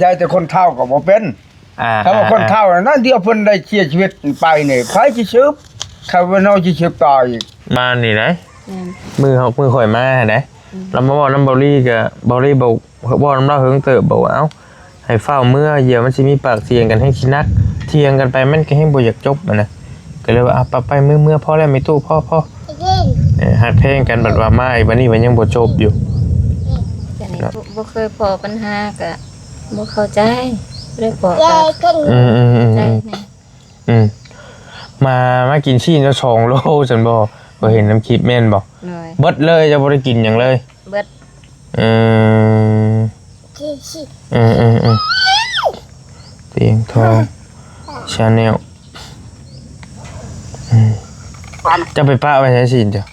ໃຈແຕ່ຄົນເຖົ້າກໍບໍ່ເປັນ. ອ່າ ຖ້າວ່າຄົນເຖົ້ານັ້ນ ດຽວເພິ່ນໄດ້ເສຍຊີວິດໄປນີ້ ໃຜຊິສືບ? ຂ້າພະເຈົ້າຊິສືບຕໍ່ອີກ. ມານີ້ໄດ໋ ແມ່ນ ມື້ເຮົາ ມື້ຂ້ອຍມາຫັ້ນໃດ໋ ອືມ ລາວມາເວົ້ານຳເບົາລີ ກໍເບົາລີບອກ ເວົ້ານຳລາວເຫິງເຕີບ ບອກວ່າ ເອົ້າ ໃຫ້ຟ້າວເມືອ ຢ່າມັນຊິມີປາກສຽງກັນ ແຮ່ງຊິໜັກ ຖຽງກັນໄປ ມັນກໍແຮ່ງບໍ່ຢາກຈົບຫັ້ນນະ. ກໍເລີຍວ່າ ອາ ໄປໆ ເມືອໆ ພໍແລ້ວແມ່ຕູ້ ພໍໆ ເອີ ຮັກແພງກັນ ບັດວ່າມາອີກ ບັດນີ້ມັນຍັງບໍ່ຈົບຢູ່. ກໍນີ້ ເນາະ ບໍ່ ບໍ່ເຄີຍພໍ້ບັນຫາ ກໍບໍ່ເຂົ້າໃຈ ບໍ່ໄດ້ພໍ້ກັນ. ອືມໆໆ ໃຈແນ່ ອືມ ມາ ມາກິນຊີ້ນເຈົ້າສອງໂລຊັ້ນບໍ່? ຂ້ອຍເຫັນນຳຄລິບແມ່ນບໍ່? ໂດຍ ເບິດເລີຍ ເຈົ້າບໍ່ໄດ້ກິນຫຍັງເລີຍ? ເບິດ ເອີ ເອີໆໆ ຕຽງທອງ Channel ອືມ ເຈົ້າໄປປະໄວ້ໃສຊີ້ນເຈົ້າ?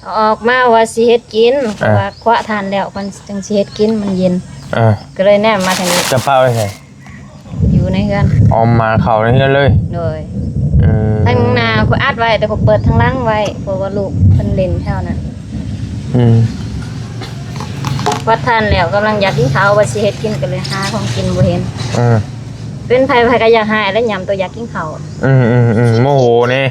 ເອົາອອກມາວ່າຊິເຮັດກິນ ເພາະວ່າຄວະຖ່ານແລ້ວ ເພິ່ນຈຶ່ງຊິເຮັດກິນ ມັນເຢັນ ເອີ ກໍເລີຍແນມມາທາງນີ້. ເຈົ້າປະໄວ້ໃສ? ຢູ່ໃນເຮືອນ ອອມມາເຂົ້າໃນເຮືອນເລີຍ. ໂດຍ ເອີ ທາງໜ້າຂ້ອຍອັດໄວ້ ແຕ່ຂ້ອຍເປີດທາງຫຼັງໄວ້ ເພາະວ່າລູກເພິ່ນຫຼິ້ນແຖວນັ້ນ. ອືມ ວັດທານແລ້ວ ກຳລັງຢາກກິນເຂົ້າ ວ່າຊິເຮັດກິນ ກໍເລີຍຫາຂອງກິນບໍ່ເຫັນ. ເອີ ເປັນໃຜໃຜກໍຢາກຫາຍ ແລະ ຍາມໂຕຢາກກິນເຂົ້າ. ອືມໆໆ ໂມໂຫແດ່.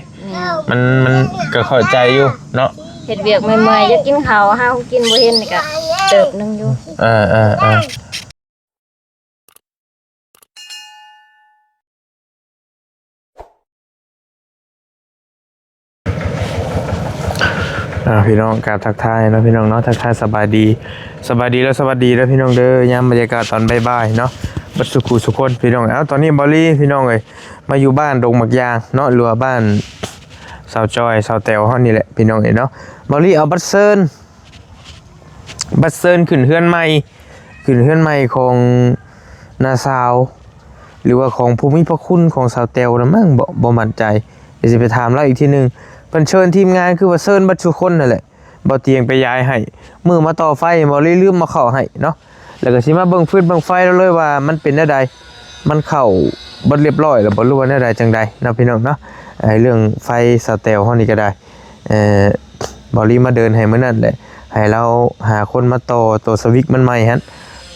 ແມ່ນ ມັນ ມັນກໍເຂົ້າໃຈຢູ່ເນາະ ເຮັດວຽກເມື່ອຍໆ ຢາກກິນເຂົ້າ ຫາຂອງກິນບໍ່ເຫັນນີ້ກໍເຕີບໜຶ່ງຢູ່. ເອີໆໆ ອ່າ ພີ່ນ້ອງ ກາບທັກທາຍເນາະ ພີ່ນ້ອງເນາະ ທັກທາຍສະບາຍດີ ສະບາຍດີ ແລະ ສະຫວັດດີເດີພີ່ນ້ອງເດີ ຍາມບັນຍາກາດຕອນບ່າຍໆເນາະ ເບິດສູ່ຄູ່ສູ່ຄົນ ພີ່ນ້ອງ. ເອົ້າ ຕອນນີ້ເບົາລີ ພີ່ນ້ອງເອີຍ ມາຢູ່ບ້ານດົງໝາກຢາງເນາະ ຫຼືວ່າບ້ານສາວຈອຍ ສາວແຕວເຮົານີ້ແຫຼະ ພີ່ນ້ອງເອີຍເນາະ. ເບົາລີເອົາບັດເຊີນ ບັດເຊີນຂຶ້ນເຮືອນໃໝ່ ຂຶ້ນເຮືອນໃໝ່ຂອງນ້າສາວ ຫຼືວ່າຂອງຜູ້ມີພະຄຸນຂອງສາວແຕວນະມັ້ງ ບໍ່ ບໍ່ໝັ້ນໃຈ ດຽວຊິໄປຖາມລາວອີກທີໜຶ່ງ. ເພິ່ນເຊີນທີມງານ ຄືວ່າເຊີນເບິດສູ່ຄົນນັ້ນແຫຼະ ເບົາຕຽງໄປຢາຍໃຫ້ ມື້ມາຕໍ່ໄຟ ເບົາລີລືມເອົາເຂົ້າໃຫ້ເນາະ ແລ້ວກໍຊິມາເບິ່ງຟືນເບິ່ງໄຟລາວເລີຍວ່າມັນເປັນແນວໃດ ມັນເຂົ້າເບິດລຽບຮ້ອຍແລ້ວບໍ່ ຫຼືວ່າແນວໃດຈັ່ງໃດເນາະ ພີ່ນ້ອງເນາະ. ໄອ້ເລື່ອງໄຟສາວແຕວເຮົານີ້ກໍໄດ້ ເອີ ເບົາລີມາເດີນໃຫ້ມື້ນັ້ນແຫຼະ ໃຫ້ລາວຫາຄົນມາຕໍ່ຕົວສະວິກມັນໃໝ່ຫັ້ນ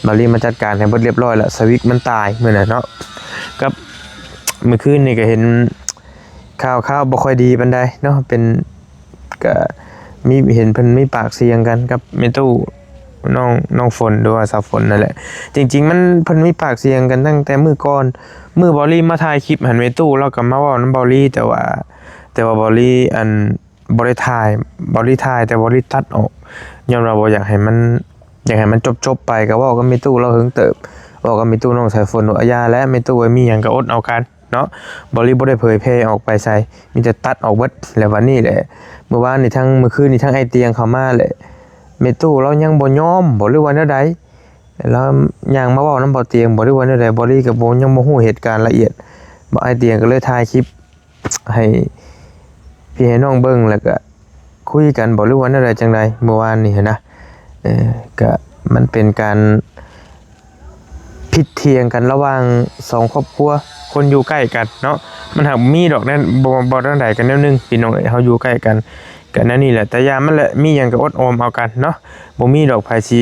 ເບົາລີມາຈັດການໃຫ້ເບິດລຽບຮ້ອຍແລ້ວ ສະວິກມັນຕາຍມື້ນັ້ນເນາະ. ກັບມື້ຄືນນີ້ກໍເຫັນຂ່າວໆບໍ່ຄ່ອຍດີປານໃດເນາະ ເປັນ ກະມີ ເຫັນເພິ່ນມີປາກສຽງກັນກັບແມ່ຕູ້ ນ້ອງ ນ້ອງຝົນ ຫຼືວ່າສາວຝົນນັ້ນແຫຼະ. ຈິງໆມັນ ເພິ່ນມີປາກສຽງກັນຕັ້ງແຕ່ມື້ກ່ອນ ມື້ເບົາລີມາຖ່າຍຄລິບຫັ້ນ ແມ່ຕູ້ລາວກໍມາເວົ້ານຳເບົາລີ ແຕ່ວ່າ ແຕ່ວ່າເບົາລີ ອັນ ບໍ່ໄດ້ຖ່າຍ ເບົາລີຖ່າຍ ແຕ່ເບົາລີຕັດອອກ ຍ້ອນວ່າບໍ່ຢາກໃຫ້ມັນ ຢາກໃຫ້ມັນຈົບໆໄປ ກໍເວົ້າກັບແມ່ຕູ້ລາວເຫິງເຕີບ ເວົ້າກັບແມ່ຕູ້ນ້ອງສາຍຝົນວ່າ ຢ່າແຫຼະ ແມ່ຕູ້ເອີຍ ມີຫຍັງກໍອົດເອົາກັນ ເນາະ ເບົາລີບໍ່ໄດ້ເຜີຍແຜ່ອອກໄປໃສ ມີແຕ່ຕັດອອກເບິດ. ແລ້ວບັດນີ້ແຫຼະ ມື້ວານນີ້ທັງ ມື້ຄືນນີ້ທັງອ້າຍຕຽງເຂົ້າມາແຫຼະ ແມ່ຕູ້ລາວຍັງບໍ່ຍອມບໍ ຫຼືວ່າແນວໃດ ລາວຍ່າງມາເວົ້ານຳເບົາຕຽງບໍ ຫຼືວ່າແນວໃດ ເບົາລີກໍບໍ່ ຍັງບໍ່ຮູ້ເຫດການລະອຽດ. ອ້າຍຕຽງກໍເລີຍຖ່າຍຄລິບໃຫ້ພີ່ໃຫ້ນ້ອງເບິ່ງ ແລ້ວກໍຄຸຍກັນບໍ ຫຼືວ່າແນວໃດຈັ່ງໃດ ມື້ວານນີ້ຫັ້ນນະ. ເອີ ກໍມັນເປັນການ ຜິດຖຽງກັນລະຫວ່າງສອງຄອບຄົວ ຄົນຢູ່ໃກ້ກັນເນາະ ມັນຫາກມີດອກແນວ ບໍ່ ບໍ່ແນວໃດກໍແນວໜຶ່ງ ພີ່ນ້ອງເອີຍ ເຮົາຢູ່ໃກ້ກັນກໍແນວນີ້ແຫຼະ ແຕ່ຢ່າມັນແຫຼະ ມີຫຍັງກໍອົດອອມເອົາກັນເນາະ ບໍ່ມີດອກໃຜຊິ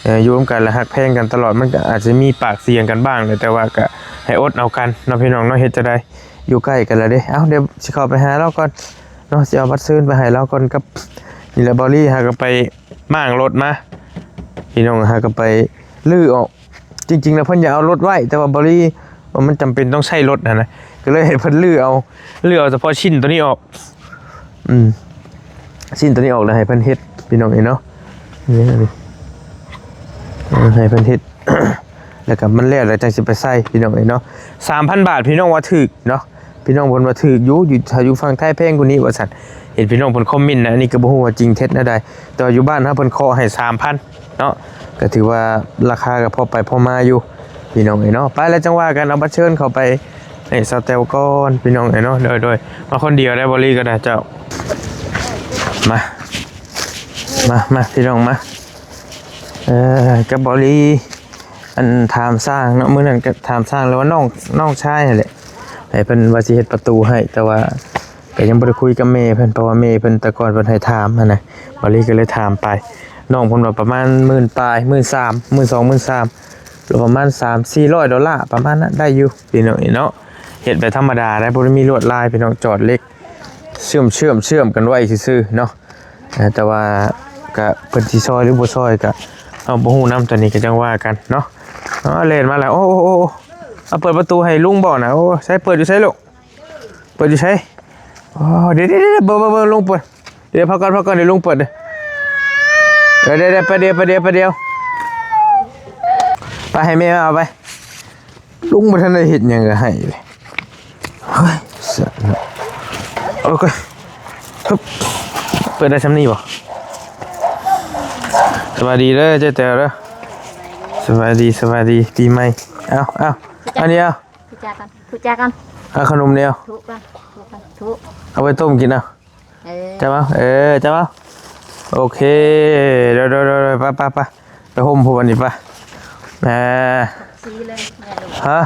ເອີ ຢູ່ນຳກັນແລ້ວຮັກແພງກັນຕະຫຼອດ ມັນກໍອາດຈະມີປາກສຽງກັນບ້າງແຫຼະ ແຕ່ວ່າກໍໃຫ້ອົດເອົາກັນເນາະ ພີ່ນ້ອງເນາະ ເຮັດຈັ່ງໃດ ຢູ່ໃກ້ກັນແລ້ວເດ້. ເອົ້າ ດຽວຊິເຂົ້າໄປຫາລາວກ່ອນເນາະ ຊິເອົາບັດເຊີນໄປໃຫ້ລາວກ່ອນ ກັບ ນີ້ແຫຼະ ເບົາລີຫາກໍໄປມ້າງລົດມາ ພີ່ນ້ອງ ຫາກໍໄປຮື້ອອກ ຈິງໆແລ້ວເພິ່ນຢາກເອົາລົດໄວ້ ແຕ່ວ່າເບົາລີວ່າມັນຈຳເປັນຕ້ອງໃຊ້ລົດຫັ້ນນະ ກໍເລີຍໃຫ້ເພິ່ນຮື້ເອົາ ຮື້ເອົາສະເພາະຊິ້ນໂຕນີ້ອອກ ອືມ ຊິ້ນໂຕນີ້ອອກແລ້ວໃຫ້ເພິ່ນເຮັດ ພີ່ນ້ອງເອີຍເນາະ ນີ້ ເອີ ໃຫ້ເພິ່ນເຮັດ ແລ້ວກໍມັນແລ້ວແລ້ວຈັ່ງຊິໄປໃສ່ ພີ່ນ້ອງເອີຍເນາະ. ສາມພັນບາດ ພີ່ນ້ອງວ່າຖືກເນາະ ພີ່ນ້ອງເພິ່ນວ່າຖືກຢູ່ ຢູ່ ຖ້າຢູ່ຝັ່ງໄທແພງກວ່ານີ້ວ່າຊັ້ນ ເຫັນພີ່ນ້ອງເພິ່ນຄອມເມັນນະ ອັນນີ້ກໍບໍ່ຮູ້ວ່າຈິງເທັດແນວໃດ ແຕ່ວ່າຢູ່ບ້ານເຮົາເພິ່ນເຄາະໃຫ້ສາມພັນເນາະ ກໍຖືວ່າລາຄາກໍພໍໄປພໍມາຢູ່ ພີ່ນ້ອງເອີຍເນາະ. ໄປແລ້ວຈັ່ງວ່າກັນ ເອົາບັດເຊີນເຂົ້າໄປໃຫ້ສາວແຕວກ່ອນ ພີ່ນ້ອງເອີຍເນາະ. ໂດຍໆ ມາຄົນດຽວໄດ້ ເບົາລີກໍໄດ້ເຈົ້າ ມາ ມາ ມາ ພີ່ນ້ອງມາ ເອີ ກັບເບົາລີ ອັນ ຖາມຊ່າງເນາະ ມື້ນັ້ນກໍຖາມຊ່າງແລ້ວວ່ານ້ອງ ນ້ອງຊາຍຫັ້ນແຫຼະ ໃຫ້ເພິ່ນວ່າຊິເຮັດປະຕູໃຫ້ ແຕ່ວ່າກໍຍັງບໍ່ໄດ້ຄຸຍກັບແມ່ເພິ່ນ ເພາະວ່າແມ່ເພິ່ນແຕ່ກ່ອນເພິ່ນໃຫ້ຖາມຫັ້ນນະ ເບົາລີກໍເລີຍຖາມໄປ ນ້ອງເພິ່ນວ່າປະມານໝື່ນປາຍ ໝື່ນສາມ ໝື່ນສອງ ໝື່ນສາມ ປະມານສາມສີ່ຮ້ອຍໂດລາ ປະມານນັ້ນໄດ້ຢູ່ພີ່ນ້ອງເອີຍເນາະ. ເຮັດແບບທຳມະດາໄດ້ ບໍ່ໄດ້ມີລວດລາຍພີ່ນ້ອງ ຈອດເຫຼັກເຊື່ອມໆໆກັນໄວ້ຊື່ໆເນາະ. ເອີ ແຕ່ວ່າກະເພິ່ນຊິຊ່ອຍຫຼືບໍ່ຊ່ອຍກະເຮົາບໍ່ຮູ້ນຳ ຕອນນີ້ກະຈັ່ງວ່າກັນເນາະ. ເອົາ ແລ່ນມາແລ້ວ ໂອ້ ໂອ້ ໂອ້ ເອົາ ເປີດປະຕູໃຫ້ລຸງບໍ່ນະ? ໂອ້ ໃສ ເປີດຢູ່ໃສລູກ? ເປີດຢູ່ໃສ? ໂອ້ ດຽວໆໆ ເບິ່ງໆໆ ລຸງເປີດ ດຽວ ພັກກ່ອນ ພັກກ່ອນ ດຽວລຸງເປີດເດີ. ເອີ ດຽວໆ ແປັບດຽວ ແປັບດຽວ ແປັບດຽວ ໄປ ໃຫ້ແມ່ມາເອົາໄປ. ລຸງບໍ່ທັນໄດ້ເຮັດຫຍັງກະໃຫ້ເລີຍ. ເຮີ້ຍ ສະ ໂອເຄ ຮຶບ ເປີດໄດ້ຊ່ຳນີ້ບໍ? ສະບາຍດີເດີເຈ້ແຕວເດີ. ສະບາຍດີ ສະບາຍດີ ປີໃໝ່. ເອົາ ເອົາ ອັນນີ້ເອົາ ທຸຈາກັນ ທຸຈາກັນ ເອົາຂະໜົມແນວ ທຸກັນ ທຸກັນ ທຸ ເອົາໄປຕົ້ມກິນເອົາ. ເອີ ຈັບເອົາ ເອີ ຈັບເອົາ ໂອເຄ ໂດຍ ໂດຍ ໂດຍ ໂດຍ ໄປ ໄປ ໄປ ໄປໂຮມຜູ້ບັດນີ້ໄປ. ອ່າ ຄົບສີເລີຍແມ່ລູກ ຮະ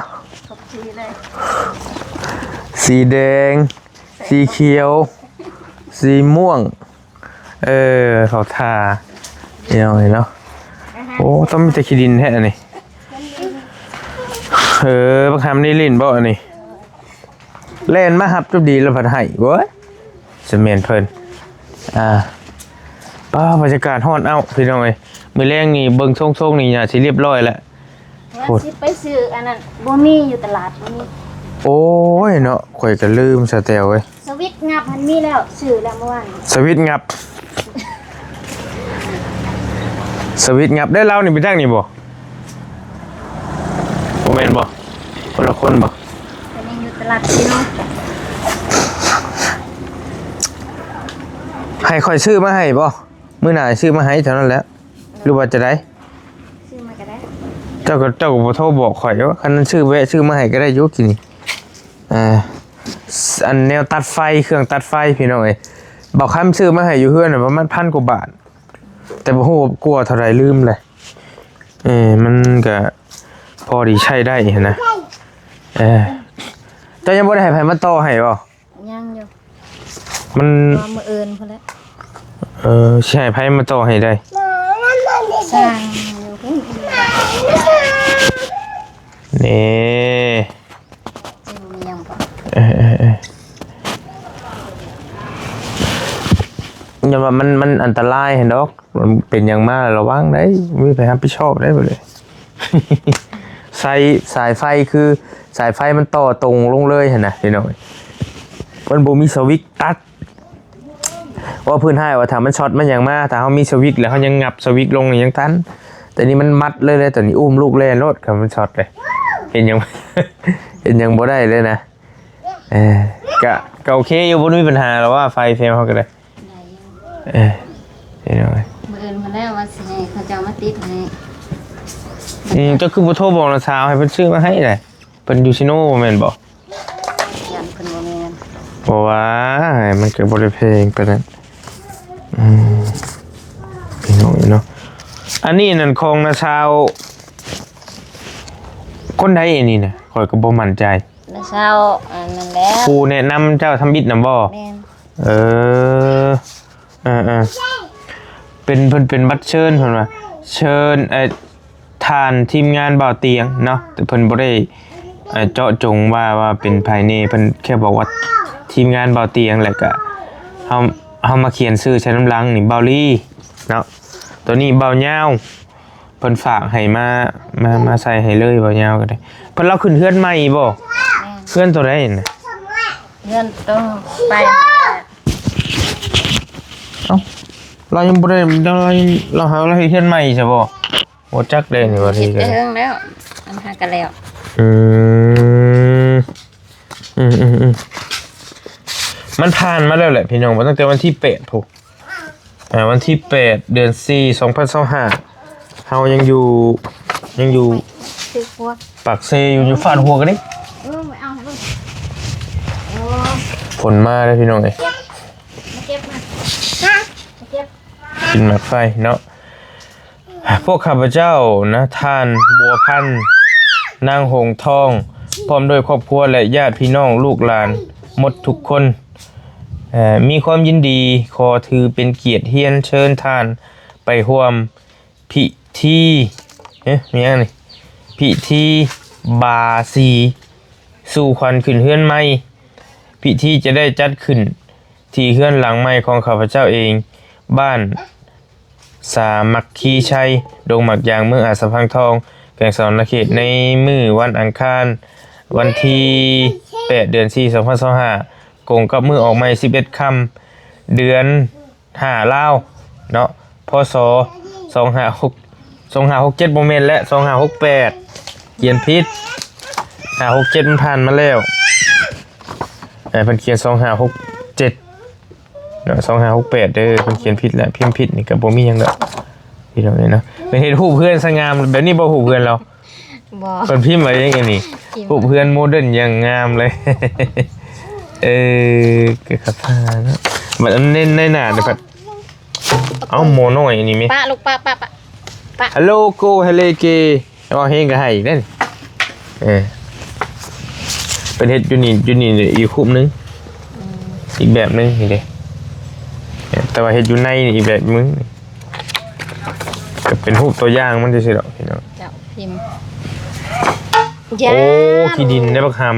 ຄົບສີເລີຍ ສີແດງ ສີຂຽວ ສີມ່ວງ ເອີ ເຂົ້າທ່າ ພີ່ນ້ອງເອີຍເນາະ. ໂອ້ ຕ້ອງມີແຕ່ຂີ້ດິນແທ້ອັນນີ້. ເອີ ບັກຫຳນີ້ຫຼິ້ນບໍ່ອັນນີ້? ແລ່ນມາຮັບຈົບດີແລ້ວພັດໃຫ້ ໂອ້ຍ ສະແມ່ນເພິ່ນ. ອ່າ ປ້າ ບັນຍາກາດຮ້ອນເອົ້າ ພີ່ນ້ອງເອີຍ. ມື້ແລງນີ້ເບິ່ງຊົງໆນີ້ໜ້າຊິລຽບຮ້ອຍແລ້ວ ວ່າ ໂອ້ຍ ຊິໄປຊື້ອັນນັ້ນ ບໍ່ມີຢູ່ຕະຫຼາດ ບໍ່ມີ. ໂອ້ຍເນາະ ຂ້ອຍກະລືມ ສາວແຕວເອີຍ. ສະວິດງັບຫັ້ນມີແລ້ວ ຊື້ແລ້ວເມື່ອວານນີ້. ສະວິດງັບ ສະວິດງັບເດ້. ລາວນີ້ໄປທາງນີ້ບໍ່? ບໍ່ແມ່ນບໍ່? ຄົນລະຄົນບໍ່? ອັນນີ້ຢູ່ຕະຫຼາດຊີໂນ. ໃຫ້ຂ້ອຍຊື້ມາໃຫ້ບໍ່? ມື້ໜ້າຊື້ມາໃຫ້ເທົ່ານັ້ນແຫຼະ ຫຼືວ່າຈະໃດ? ຊື້ມາກະໄດ້. ເຈົ້າກະ ເຈົ້າກະບໍ່ໂທບອກຂ້ອຍເນາະ. ຄັນຊື້ແວະຊື້ມາໃຫ້ກະໄດ້ຢູ່ ກິນນີ້. ອ່າ ອັນແນວຕັດໄຟ ເຄື່ອງຕັດໄຟ ພີ່ນ້ອງເອີຍ. ບ່າວຄຳຊື້ມາໃຫ້ຢູ່ເຮືອນນະ ປະມານພັນກວ່າບາດ ແຕ່ບໍ່ຮູ້ວ່າເທົ່າໃດ ລືມແຫຼະ. ເອີ ມັນກະພໍດີໃຊ້ໄດ້ຫັ້ນນະ. ເອີ ເຈົ້າຍັງບໍ່ໄດ້ໃຫ້ໃຜມາຕໍ່ໃຫ້ບໍ່? ຍັງຢູ່ ມັນ ລໍມື້ອື່ນພຸ້ນແຫຼະ. ເອີ ຊິໃຫ້ໃຜມາຕໍ່ໃຫ້ໄດ້? ຊ່າງຢູ່ພຸ້ນ ນີ້ ເອີ ເອີ ເອີ ຢ່າວ່າມັນ ມັນອັນຕະລາຍຫັ້ນດອກ. ມັນເປັນຫຍັງມາລະວັງໄດ໋ ມີໃຜຮັບຜິດຊອບໄດ໋ ບັດນີ້. ສາຍ ສາຍໄຟຄື ສາຍໄຟມັນຕໍ່ຕົງລົງເລີຍຫັ້ນນະ ພີ່ນ້ອງ. ມັນບໍ່ມີສະວິດຕັດ. ເວົ້າພື້ນຮ້າຍວ່າ ຖ້າມັນຊັອດມັນຫຍັງມາ ຖ້າເຮົາມີສະວິດແລ້ວ ເຮົາຍັງຫຍັບສະວິດລົງນີ້ຍັງທັນ. ແຕ່ນີ້ມັນມັດເລີຍເດ້ ຕອນນີ້ອຸ້ມລູກແລ່ນໂລດ ຄັນມັນຊັອດເດ້. ເຮັດຫຍັງ ເຮັດຫຍັງບໍ່ໄດ້ເລີຍນະ. ເອີ ກະ ກະໂອເຄຢູ່ ບໍ່ມີບັນຫາດອກວ່າ ໄຟແຖວເຮົາກະໄດ້. ໄດ້ຢູ່ ເອີ ເອີ ມື້ອື່ນພຸ້ນແຫຼະວ່າຊິໃຫ້ເຂົາເຈົ້າມາຕິດໃຫ້. ອືມ ເຈົ້າຄືບໍ່ໂທບອກນ້າສາວໃຫ້ເພິ່ນຊື້ມາໃຫ້ລະ? ເພິ່ນຢູ່ຊີໂນແມ່ນບໍ່? ຢ້ານເພິ່ນບໍ່ມີເງິນ. ບໍ່ວ່າ ມັນກະບໍ່ໄດ້ແພງປານນັ້ນ. ອືມ ພີ່ນ້ອງເນາະ. ອັນນີ້ນັ້ນຂອງນ້າສາວຄົນໃດອັນນີ້ນະ? ຂ້ອຍກະບໍ່ໝັ້ນໃຈ. ນ້າສາວອັນນັ້ນແຫຼະ ຜູ້ແນະນຳເຈົ້າທຳອິດນຳບໍ່? ແມ່ນ. ເອີ ເອີ ເອີ ເປັນ ເພິ່ນເປັນບັດເຊີນ ເພິ່ນວ່າເຊີນ ເອີ ທ່ານທີມງານບ່າວຕຽງເນາະ. ແຕ່ເພິ່ນບໍ່ໄດ້ ເອີ ເຈາະຈົງວ່າ ວ່າເປັນໃຜແດ່ ເພິ່ນແຄ່ບອກວ່າທີມງານບ່າວຕຽງ ແລ້ວກະເຮົາ ເຮົາມາຂຽນຊື່ໃສ່ນຳຫຼັງນີ້ ບ່າວລີເນາະ. ໂຕນີ້ບ່າວຍາວ ເພິ່ນຝາກໃຫ້ມາ ມາ ມາໃສ່ໃຫ້ເລີຍ ເວົ້າຍາວກະໄດ້. ເພິ່ນລາວຂຶ້ນເຮືອນໃໝ່ບໍ່? ແມ່ນ. ເຮືອນໂຕໃດນະ? ເຮືອນໂຕໄປ. ເອົ້າ ລາວຍັງບໍ່ໄດ້ ລາວ ລາວຫາ ລາວເຮັດເຮືອນໃໝ່ຊະບໍ່? ບໍ່ຈັກເດ້ນີ້ວ່າ ເຮັດໄດ້ເຖິງແລ້ວ ອັນຫາກະແລ້ວ. ອືມ ອືມ ອືມ ອືມ ມັນຜ່ານມາແລ້ວແຫຼະ ພີ່ນ້ອງ ຕັ້ງແຕ່ວັນທີແປດພຸ້ນ. ອ່າ ວັນທີແປດ ເດືອນສີ່ ສອງພັນຊາວຫ້າ ເຮົາຍັງຢູ່ ຍັງຢູ່ ຖືກຫົວ ປາກເຊຢູ່ ຢູ່ຟາດຫົວກັນເດ້. ເອີ ໄປເອົາໃຫ້ເບິ່ງ. ໂອ້ ຝົນມາເດ້ພີ່ນ້ອງເອີຍ. ເກັບ ມາເກັບ ມາ ມາເກັບ ກິນໝາກໄຟເນາະ. ພວກຂ້າພະເຈົ້ານະ ທ່ານບົວພັນ ນາງຫົງທອງ ພ້ອມດ້ວຍຄອບຄົວ ແລະ ຍາດພີ່ນ້ອງ ລູກຫຼານໝົດທຸກຄົນ ເອີ ມີຄວາມຍິນດີ ຂໍຖືເປັນກຽດຮຽນເຊີນທ່ານໄປຮ່ວມພິທີ ເອີ ມີຫຍັງນີ້? ພິທີບາສີສູ່ຂວັນຂຶ້ນເຮືອນໃໝ່. ພິທີຈະໄດ້ຈັດຂຶ້ນທີ່ເຮືອນຫຼັງໃໝ່ຂອງຂ້າພະເຈົ້າເອງ, ບ້ານສາມັກຄີໄຊ, ດົງໝາກຢາງ, ເມືອງອາດສະພັງທອງ, ແຂວງສະຫວັນນະເຂດ, ໃນມື້ວັນອັງຄານ ວັນທີແປດ ເດືອນສີ່ ສອງພັນຊາວຫ້າ, ກົງກັບມື້ອອກໃໝ່ ສິບເອັດຄ່ຳ ເດືອນ ຫ້າລາວເນາະ ພ.ສ. ສອງຫ້າຫົກ ສອງຫ້າຫົກເຈັດ ບໍ່ແມ່ນແຫຼະ ສອງຫ້າຫົກແປດ ຂຽນຜິດ ຫ້າຫົກເຈັດ ມັນຜ່ານມາແລ້ວ. ເອີ ເພິ່ນຂຽນ ສອງຫ້າຫົກເຈັດ ເນາະ ສອງຫ້າຫົກແປດ ເດີ ເພິ່ນຂຽນຜິດແຫຼະ ພິມຜິດນີ້ກໍບໍ່ມີຫຍັງດອກ ພີ່ນ້ອງເອີຍເນາະ. ເພິ່ນເຮັດຮູບເຮືອນສະຫງ່າມແບບນີ້ບໍ່ ຮູບເຮືອນລາວ? ບໍ່ ເພິ່ນພິມໄວ້ເອງອັນນີ້ ພິມ ຮູບເຮືອນໂມເດີນຢ່າງງາມເລີຍ. ເອີ ກໍຄັກທ່າເນາະ ບັດອັນໃນ ໃນໜ້ານີ້ພັດ ເອົ້າ ໝໍນ້ອຍອັນນີ້ແມ່ ປະລູກ ປະ ປະ ປະ ປະ ຮາໂລໂກ ຮາເລເກ ເວົ້າແຮງກໍໃຫ້ອີກເດ້. ເອີ ເພິ່ນເຮັດຢູ່ນີ້ ຢູ່ນີ້ອີກຮູບໜຶ່ງ ອືມ ອີກແບບໜຶ່ງນີ້ເດ້ ແຕ່ວ່າເຮັດຢູ່ໃນນີ້ອີກແບບໜຶ່ງ. ກໍເປັນຮູບຕົວຢ່າງມັນຊື່ໆດອກພີ່ນ້ອງ. ເຈົ້າ ພິມ ໂອ້ ຂີ້ດິນໄດ້ບັກຫຳ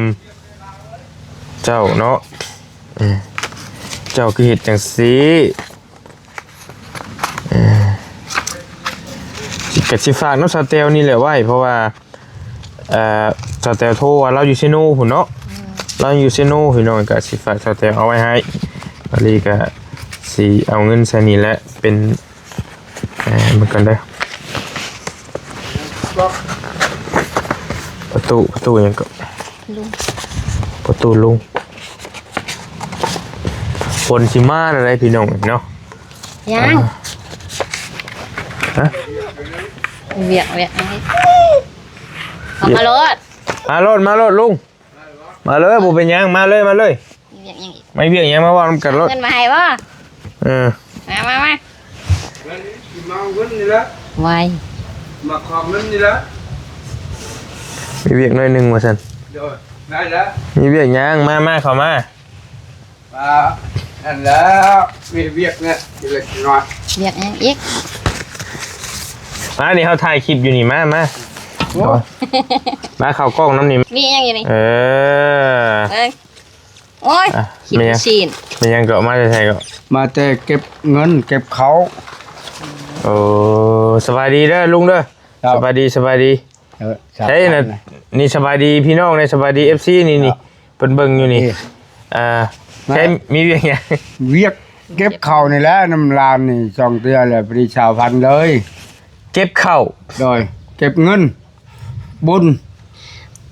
ເຈົ້າເນາະ. ເອີ ເຈົ້າຄືເຮັດຈັ່ງຊີ້? ເອີ ກໍຊິຝາກນຳສາວແຕວນີ້ແຫຼະໄວ້ ເພາະວ່າ ເອີ ສາວແຕວໂທວ່າລາວຢູ່ເຊໂນພຸ້ນເນາະ. ອືມ ລາວຢູ່ເຊໂນພີ່ນ້ອງ ກໍຊິຝາກສາວແຕວເອົາໄວ້ໃຫ້. ບາລີກໍຊິເອົາເງິນໃສ່ນີ້ແຫຼະ ເປັນ ເອີ ເບິ່ງກ່ອນເດີ ປະຕູ ປະຕູຫຍັງກໍ ລຸງ ປະຕູລຸງ. ຝົນຊິມາແລ້ວເດ້ພີ່ນ້ອງເນາະ. ຍັງ ເອີ ຮະ ວຽກ ວຽກ ເອົາມາໂລດ ມາໂລດ ມາໂລດລຸງ ມາເລີຍ ບໍ່ເປັນຫຍັງ ມາເລີຍ ມາເລີຍ. ມີວຽກຫຍັງອີກ? ມາວຽກຫຍັງ ມາເວົ້ານຳກັນໂລດ. ເງິນມາໃຫ້ບໍ່? ເອີ ມາ ມາ ມາ ເງິນ ມາເອົາເງິນນີ້ລະ ໄວ ມາຂໍເງິນນີ້ລະ. ມີວຽກໜ້ອຍໜຶ່ງວ່າຊັ້ນ. ໂດຍ ໄດ້ລະ. ມີວຽກຫຍັງ? ມາ ມາ ເຂົ້າມາ. ອ່າ ນັ້ນແຫຼະ ມີວຽກແດ່ ເລັກນ້ອຍ. ວຽກຫຍັງອີກ? ມາ ນີ້ເຮົາຖ່າຍຄລິບຢູ່ນີ້ ມາ ມາ ໂອ້ ມາເຂົ້າກ້ອງນຳນີ້. ມີຫຍັງຢູ່ນີ້? ເອີ ເອີ ໂອ້ຍ ອ່ະ ຄລິບຊີ້ນ ແມ່ນຫຍັງເກາະ? ມາແຕ່ໃສເກາະ? ມາແຕ່ເກັບເງິນເກັບເຂົ້າ. ໂອ້ ສະບາຍດີເດີລຸງເດີ. ເຈົ້າ ສະບາຍດີ ສະບາຍດີ. ເອີ ໃຊ່ນະ ສະບາຍດີ ນີ້ສະບາຍດີພີ່ນ້ອງເດີ ສະບາຍດີເອັຟຊີນີ້ ນີ້ ເຈົ້າ ເພິ່ນເບິ່ງຢູ່ນີ້. ອ່າ ແຄ່ມີວຽກຫຍັງ? ວຽກເກັບເຂົ້ານີ້ແຫຼະ ນຳຫຼານນີ້ສອງເທື່ອແລ້ວ ພໍດີຊາວພັນເລີຍ. ເກັບເຂົ້າ? ໂດຍ ເກັບເງິນ ບຸນ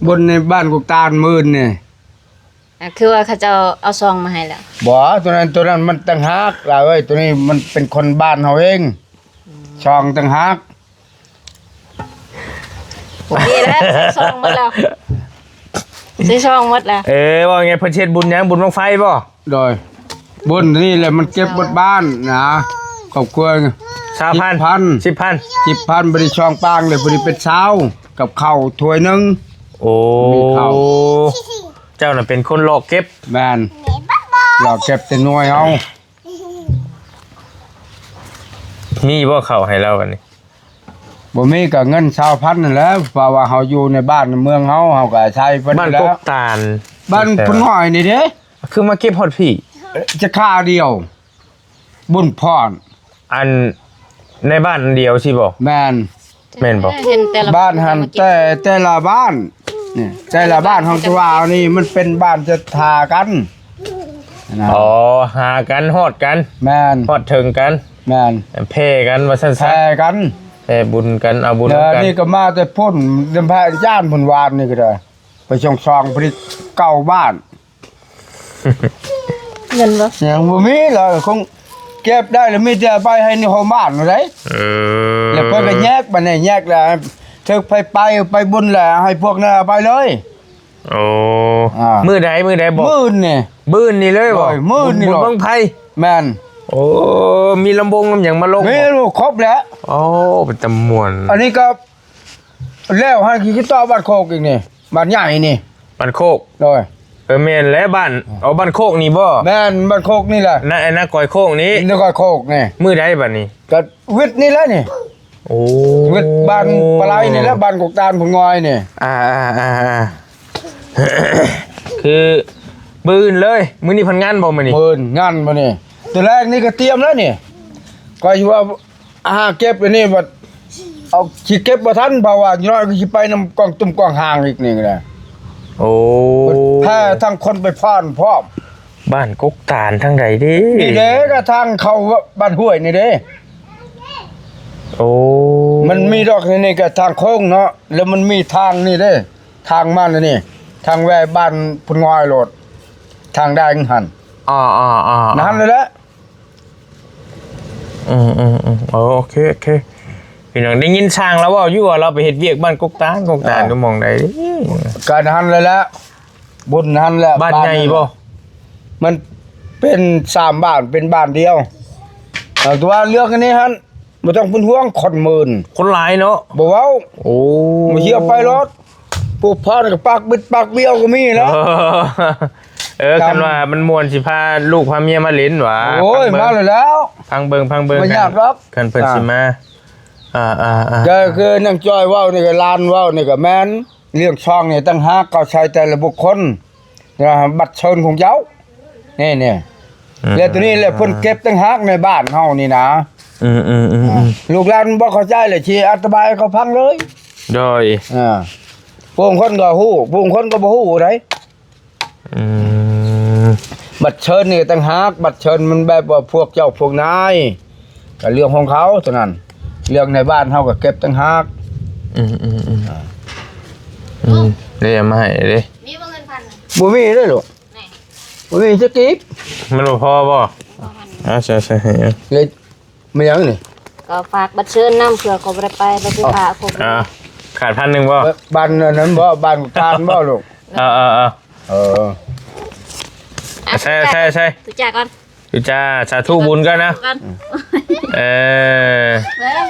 ບຸນໃນບ້ານກົກຕານໝື່ນນີ້. ອ່າ ຄືວ່າເຂົາເຈົ້າເອົາຊອງມາໃຫ້ແລ້ວ? ບໍ່ ໂຕນັ້ນ ໂຕນັ້ນມັນຕ່າງຫາກຫຼາເອີຍ ໂຕນີ້ມັນເປັນຄົນບ້ານເຮົາເອງ. ອືມ ຊອງຕ່າງຫາກ. ໂອເຄແລ້ວ ໃສ່ຊອງໝົດແລ້ວ ໃສ່ຊອງໝົດແລ້ວ. ເອີ ວ່າໄງ ເພິ່ນຊິເຮັດບຸນຫຍັງ? ບຸນບັ້ງໄຟບໍ່? ໂດຍ ບຸນນີ້ແຫຼະ ມັນເກັບໝົດບ້ານນະ ຄອບຄົວ ຊາວພັນ ສິບພັນ ສິບພັນ ບໍລິຊ່ອງປາງເລີຍ ພໍດີເປັນຊາວ ກັບເຂົ້າຖ້ວຍໜຶ່ງ. ໂອ້ ມີເຂົ້າ ເຈົ້ານະເປັນຄົນເລາະເກັບ. ແມ່ນ ເລາະເກັບແຕ່ໜ່ວຍເຮົາ. ມີບໍ່ເຂົ້າໃຫ້ລາວບັດນີ້? ບໍ່ມີ ກໍເງິນຊາວພັນນັ້ນແຫຼະ ເພາະວ່າເຮົາຢູ່ໃນບ້ານໃນເມືອງເຮົາ ເຮົາກໍອາໄສເພິ່ນ. ບ້ານກົກຕານ ບ້ານພຸ້ນນ້ອຍນີ້ເດ້. ຄືມາເກັບຮອດພີ້? ຈະຄາວດຽວ ບຸນພອນ ອັນໃນບ້ານອັນດຽວຊີ້ບໍ່? ແມ່ນ ແມ່ນບໍ່? ບ້ານຫັ້ນ ແຕ່ ແຕ່ລະບ້ານນີ້ ແຕ່ລະບ້ານຂອງຕົວນີ້ ມັນເປັນບ້ານສັດທາກັນ. ອໍ ຫາກັນ ຮອດກັນ. ແມ່ນ ຮອດເຖິງກັນ. ແມ່ນ ແຜ່ກັນວ່າຊັ້ນຊະ ແຜ່ກັນ ແຜ່ບຸນກັນ ເອົາບຸນກັນ. ນີ້ກໍມາແຕ່ພຸ້ນ ນຳພະອາຈານພຸ້ນ ວານນີ້ກໍໄດ້ ໄປຊ່ອງຊອງຜະລິດເກົ້າບ້ານ. ເງິນບໍ່? ຍັງບໍ່ມີລະ ຄົງເກັບໄດ້ລະ ມີແຕ່ເອົາໄປໃຫ້ໃນໂຮງບານນັ້ນໃດ. ເອີ ແລ້ວເພິ່ນກໍແຍກ ບັດນີ້ແຍກແລ້ວ ຖືກໃຜໄປ ໄປບຸນແລ້ວ ໃຫ້ພວກນັ້ນເອົາໄປເລີຍ. ໂອ້ ອ່າ ມື້ໃດ ມື້ໃດບອກ? ມື້ນີ້ ມື້ນີ້ເລີຍບໍ່? ໂດຍ ມື້ນີ້ ບຸນ ເລີຍ ບັ້ງໄຟ. ແມ່ນ ໂອ້ ມີລຳວົງລຳຫຍັງມາລົງ? ມີ ບໍ່ ຄົບແລ້ວ. ໂອ້ ເປັນຕາມ່ວນ. ອັນນີ້ກໍ ແລ້ວຫັ້ນຄືຕໍ່ບ້ານໂຄກອີກນີ້ ບ້ານໃຫຍ່ນີ້ ບ້ານໂຄກ. ໂດຍ ເອີ ແມ່ນແຫຼະ ບ້ານ ເອົາ ບ້ານໂຄກນີ້ບໍ່? ແມ່ນ ບ້ານໂຄກນີ້ແຫຼະ ນາ ນາກອຍໂຄກນີ້ ນາກອຍໂຄກນີ້. ມື້ໃດບັດນີ້? ກໍວິດນີ້ແຫຼະນີ້. ໂອ້ ເວດບ້ານປາໄລນີ້ແຫຼະ ບ້ານກົກຕານພຸ້ນງອຍນີ້. ອ່າໆໆໆ ຄືມື້ອື່ນເລີຍ ມື້ນີ້ເພິ່ນງານບໍ່ມື້ນີ້? ມື້ອື່ນງານມື້ນີ້ ແຕ່ແລກນີ້ກໍຕຽມແລ້ວນີ້ ຂ້ອຍວ່າ ຫາເກັບອັນນີ້ບັດ ເອົາ ຊິເກັບບໍ່ທັນ ເພາະວ່ານ້ອຍກໍຊິໄປນຳກອງຕຸ້ມກອງຫາງອີກນີ້ກໍໄດ້. ໂອ້ ແຜ່ທາງຄົນໄປຜ່ານພ້ອມ. ບ້ານກົກຕານທາງໃດເດ້? ນີ້ເດ້ ກໍທາງເຂົ້າບ້ານຫ້ວຍນີ້ເດ້. ໂອ້ ມັນມີດອກນີ້ ນີ້ກໍທາງໂຄ້ງເນາະ ແລ້ວມັນມີທາງນີ້ເດ້ ທາງມານີ້ ທາງແວ່ບ້ານພຸ້ນງອຍໂລດ ທາງແດງຫັ້ນ. ອໍໆໆ ນັ້ນແຫຼະ. ອືມໆໆ ໂອເຄ ໂອເຄ ພີ່ນ້ອງ ໄດ້ຍິນຊ່າງລາວເວົ້າຢູ່ວ່າລາວໄປເຮັດວຽກບ້ານກົກຕານ ກົກຕານ ເອີ ຢູ່ໝ່ອງໃດເດ້? ກໍຫັ້ນແຫຼະ ບຸນຫັ້ນແຫຼະ. ບ້ານໃຫຍ່ບໍ່? ມັນເປັນສາມບ້ານ ເປັນບ້ານດຽວ. ເອີ ແຕ່ວ່າເລື່ອງອັນນີ້ຫັ້ນ ບໍ່ຕ້ອງເປັນຫ່ວງ ຄົນໝື່ນ ຄົນຫຼາຍເນາະ ບໍ່ເວົ້າ. ໂອ້ ມາເຊຍໄປໂລດ ຜູ້ພານກໍປາກບິດປາກບ້ຽວກໍມີແຫຼະ. ເອີ ຄັນວ່າມັນມ່ວນ ຊິພາລູກພາເມຍມາຫຼິ້ນຫວາ? ໂອ້ຍ ມາແລ້ວ ຟັງເບິ່ງ ຟັງເບິ່ງ ບໍ່ຍາກດອກ ຄັນເພິ່ນຊິມາ. ອ່າໆໆ ກໍຄືນາງຈ້ອຍເວົ້ານີ້ ກໍຫຼານເວົ້ານີ້ກໍແມ່ນ ເລື່ອງຊ່ອງນີ້ຕ່າງຫາກ ເຂົາໃຊ້ແຕ່ລະບຸກຄົນ ບັດເຊີນຂອງເຈົ້າ ນີ້ໆ ອືມ ແລ້ວໂຕນີ້ແຫຼະ ເພິ່ນເກັບຕ່າງຫາກໃນບ້ານເຮົານີ້ນະ. ອືມໆໆໆ ລູກຫຼານບໍ່ເຂົ້າໃຈແຫຼະ ຊິອະທິບາຍໃຫ້ເຂົາຟັງເລີຍ. ໂດຍ ອ່າ ຜູ້ຄົນກໍຮູ້ ຜູ້ຄົນກໍບໍ່ຮູ້ໃດ. ອືມ ບັດເຊີນນີ້ຕ່າງຫາກ ບັດເຊີນມັນແບບວ່າພວກເຈົ້າພວກນາຍ ກໍເລື່ອງຂອງເຂົາເທົ່ານັ້ນ ເລື່ອງໃນບ້ານເຮົາກໍເກັບຕ່າງຫາກ. ອືມໆໆ ອ່າ ອືມ ໄດ້ເອົາມາໃຫ້ເດ້. ມີບໍ່ເງິນພັນ? ບໍ່ມີເດ້ລູກ ນີ້ ບໍ່ມີຈັກກີບ. ມັນບໍ່ພໍບໍ່? ບໍ່ພັນ ອ່າ ໃສ່ໆ ໃຫ້ ເລີຍ ແມ່ນຫຍັງນີ້? ກໍຝາກບັດເຊີນນຳ ເພື່ອເຂົາບໍ່ໄດ້ໄປ ແລ້ວຊິພາເຂົາ. ອ່າ ຂາດພັນໜຶ່ງບໍ່? ເອີ ບ້ານນັ້ນບໍ່? ບ້ານການບໍ່ລູກ? ເອີໆໆ ເອີ ອ່ະ ໃສ່ ໃສ່ ໃສ່ ທຸກຢ່າງກ່ອນ. ຄືຈະສາທຸບຸນກ່ອນນະ. ເອີ ເອີ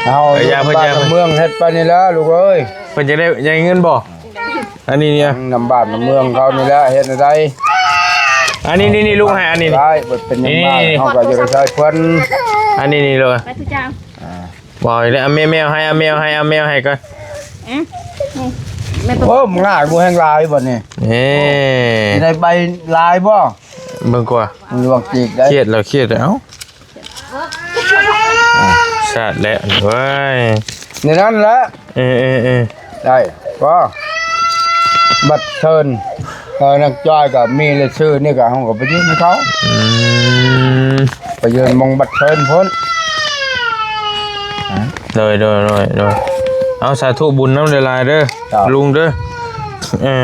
ເອົາ ເອົາ ເອົາ ເອົາ ເອົາ ເອົາ ເອົາ ເອົາ ເມືອງເຮັດໄປນີ້ລະລູກເອີຍ. ເພິ່ນຈະໄດ້ ໄດ້ເງິນບໍ່? ອັນນີ້ນີ້ ນຳບ້ານນຳເມືອງເຂົານີ້ແຫຼະ ເຮັດແນວໃດ? ອັນນີ້ນີ້ ລຸງໃຫ້ ອັນນີ້ນີ້ ໄດ້ ເພິ່ນເປັນຫຍັງມາ ນີ້ນີ້ ເຮົາກໍຢາກໄດ້ໃຊ້ເພິ່ນ. ອັນນີ້ນີ້ ລຸງ ໄປທຸກຢ່າງ ອ່າ ບໍ່ອີກແລ້ວ ເອົາແມວໃຫ້ ເອົາແມວໃຫ້ ເອົາແມວໃຫ້ກ່ອນ. ອືມ ນີ້ ແມ່ນບໍ່? ໂອ້ ມັນງ່າຍ ບໍ່ແຮງຫຼາຍບັດນີ້. ນີ້ ຊິໄດ້ໃບຫຼາຍບໍ່? ເບິ່ງກວ່າ ມັນລວງຈີກໄດ້ ຄຽດແລ້ວ ຄຽດແລ້ວ ເອົ້າ ສາດແລ້ວເວີຍ ໃນນັ້ນແຫຼະ. ເອີໆໆ ໄດ້ບໍ່? ບັດເຊີນ ເອີ ນາງຈ້ອຍກໍມີລາຍຊື່ນີ້ ກໍເຮົາກໍໄປຍື່ນໃຫ້ເຂົາ. ອືມ ໄປຍື່ນໝ່ອງບັດເຊີນພຸ້ນ. ໂດຍໆໆໆ ເອົາ ສາທຸບຸນນຳຫຼາຍໆເດີ ເຈົ້າ ລຸງເດີ. ເອີ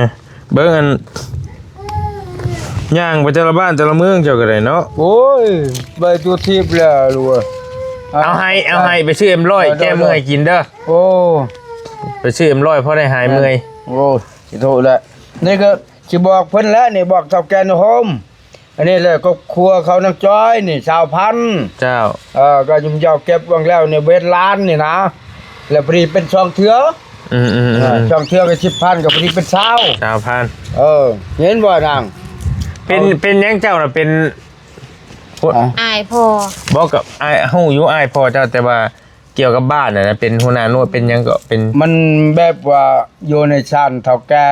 ເບິ່ງອັນ ຍ່າງໄປແຕ່ລະບ້ານແຕ່ລະເມືອງເຈົ້າກໍໄດ້ເນາະ. ໂອ້ຍ ໄປຕົວທີບແລ້ວລູກເອີຍ. ເອົາໃຫ້ ເອົາໃຫ້ໄປຊື້ເອັມຮ້ອຍ ເອີ ແກ້ເມື່ອຍກິນເດີ. ໂອ້ ໄປຊື້ເອັມຮ້ອຍ ພໍໄດ້ຫາຍເມື່ອຍ. ໂອ້ ຊິໂທດແຫຼະ ນີ້ກໍຊິບອກເພິ່ນແຫຼະນີ້ ບອກເຖົ້າແກ່ນະໂຮມ. ອັນນີ້ແຫຼະຄອບຄົວເຂົານາງຈ້ອຍນີ້ ຊາວພັນ. ເຈົ້າ ເອີ ກໍຍືມເຈົ້າເກັບຫວັງແລ້ວນີ້ ເວດລ້ານນີ້ນະ ແລ້ວພໍດີເປັນສອງເທື່ອ. ອືມໆໆ ເອີ ສອງເທື່ອກໍສິບພັນ ກໍພໍດີເປັນຊາວ ຊາວພັນ. ເອີ ເຫັນບໍ່ນາງ? ເປັນ ເປັນຫຍັງເຈົ້ານະ ເປັນ ອາ ອ້າຍພໍ່? ບໍ່ ກໍອ້າຍ ຮູ້ຢູ່ອ້າຍພໍ່ເຈົ້າ ແຕ່ວ່າກ່ຽວກັບບ້ານນະ ເປັນຫົວໜ້າໜ່ວຍ ເປັນຫຍັງກໍເປັນ ມັນແບບວ່າຢູ່ໃນຊັ້ນເຖົ້າແກ່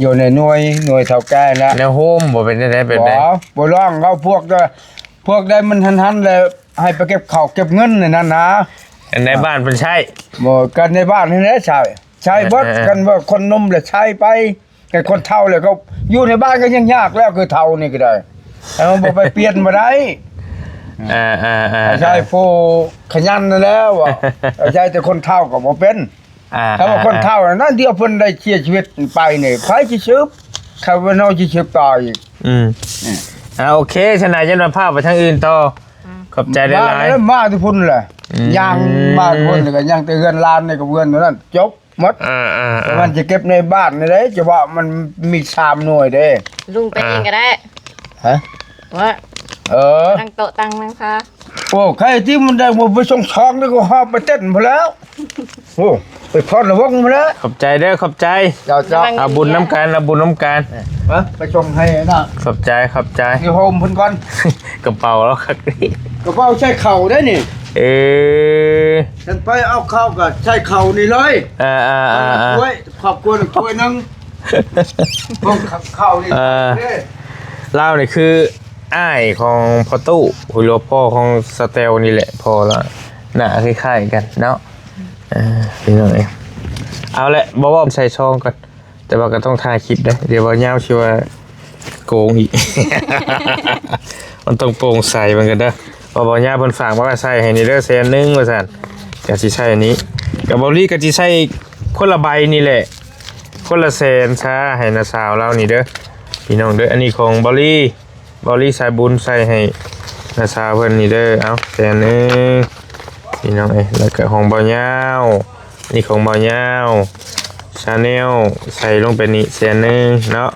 ຢູ່ໃນໜ່ວຍ ໜ່ວຍເຖົ້າແກ່ແຫຼະ. ແນວໂຮມບໍ່ ເປັນຈັ່ງໃດ ແບບໃດ? ບໍ່ ບໍ່ຮ້ອງເຂົາ ພວກ ພວກໃດມັນຫັ້ນໆ ແລ້ວໃຫ້ໄປເກັບເຂົ້າເກັບເງິນໃນນັ້ນນະ. ອັນໃນບ້ານເພິ່ນໃຊ້ ບໍ່ ກັນໃນບ້ານຫັ້ນແຫຼະໃຊ້ ໃຊ້ເບິດ. ເອີໆໆ ກັນວ່າຄົນໜຸ່ມແຫຼະໃຊ້ໄປ ແຕ່ຄົນເຖົ້າແລ້ວກໍຢູ່ໃນບ້ານກໍຍັງຍາກແລ້ວ ຄືເຖົ້ານີ້ກໍໄດ້ ເອີ ບໍ່ໄປປ່ຽນບໍ່ໄດ້. ເອີໆໆ ອາໄສຜູ້ຂະຫຍັນນັ້ນແຫຼະວ່າ ອາໄສແຕ່ຄົນເຖົ້າກໍບໍ່ເປັນ. ອ່າ ຖ້າວ່າຄົນເຖົ້ານັ້ນ ດຽວເພິ່ນໄດ້ເສຍຊີວິດໄປນີ້ ໃຜຊິສືບ? ຂ້າພະເຈົ້າຊິສືບຕໍ່ອີກ. ອືມ ອືມ ອ່າ ໂອເຄ ຊັ້ນນະ ຢ່າມາພາໄປທາງອື່ນຕໍ່. ອືມ ຂອບໃຈຫຼາຍໆ. ມາແລ້ວ ມາແຕ່ພຸ້ນແຫຼະ. ອືມ ຍ່າງມາແຕ່ພຸ້ນ ແລ້ວກໍຍັງແຕ່ເຮືອນຫຼານນີ້ກັບເຮືອນໂຕນັ້ນ ຈົບໝົດ. ອ່າໆໆ ແຕ່ມັນຈະເກັບໃນບ້ານນີ້ເດ້ ຈະວ່າມັນມີສາມໜ່ວຍເດ້. ລຸງໄປເອງກໍໄດ້. ຮະ? ວ່າ ເອີ ຕັ້ງໂຕະຕັ້ງນັ່ງຄາ. ໂອ້ ໃຄທີ່ມັນໄດ້ບໍ່ໄປສົ່ງຊອງ ແລ້ວກໍຫອບໄປເຕັ້ນພຸ້ນແລ້ວ. ໂອ້ ໄປພອນລະວົງພຸ້ນແລ້ວ. ຂອບໃຈເດີ ຂອບໃຈ. ເຈົ້າໆ ເອົາບຸນນຳກັນ ເອົາບຸນນຳກັນ. ເອີ ໄປສົ່ງໃຫ້ນະ. ຂອບໃຈ ຂອບໃຈ. ຢູ່ໂຮມເພິ່ນກ່ອນ. ກະເປົາລາວຄັກເດ ກະເປົາໃສ່ເຂົ້າໄດ້ນີ້. ເອີ ຄັນໄປເອົາເຂົ້າກໍໃສ່ເຂົ້ານີ້ເລີຍ ອ່າໆໆໆ ຖ້ວຍ ຄອບຄົວຖ້ວຍໜຶ່ງ ຂອງເຂົ້ານີ້ ອ່າ ເດ້ ລາວນີ້ຄືອ້າຍຂອງພໍ່ຕູ້ ຫຼືວ່າພໍ່ຂອງສະແຕວນີ້ແຫຼະ ພໍ່ລະໜ້າຄ້າຍໆກັນເນາະ ເອີ ພີ່ນ້ອງເອີຍ ເອົາແຫຼະ ບໍ່ເວົ້າໃສ່ຊອງກ່ອນ ແຕ່ວ່າກໍຕ້ອງຖ່າຍຄລິບເດ້ ດຽວເວົ້າຍາວຊິວ່າໂກງອີກ ມັນຕ້ອງໂປ່ງໃສເບິ່ງກັນເດີ ເພາະວ່າຍາເພິ່ນຝາກມາວ່າໃສ່ໃຫ້ນີ້ເດີແສນໜຶ່ງວ່າຊັ້ນ ກໍຊິໃສ່ອັນນີ້ ກໍເບົາຫຼີກໍຊິໃສ່ຄົນລະໃບນີ້ແຫຼະ ຄົນລະແສນຊະ ໃຫ້ນ້າສາວລາວນີ້ເດີ ພີ່ນ້ອງເດີ ອັນນີ້ຂອງເບົາຫຼີ ເບົາຫຼີສາຍບຸນໃສ່ໃຫ້ນ້າສາວເພິ່ນນີ້ເດີ ເອົາແສນໜຶ່ງ ພີ່ນ້ອງເອີຍ ແລ້ວກໍຂອງເບົາຍາວ ນີ້ຂອງເບົາຍາວ ຊາແນລ ໃສ່ລົງໄປນີ້ແສນໜຶ່ງເນາະ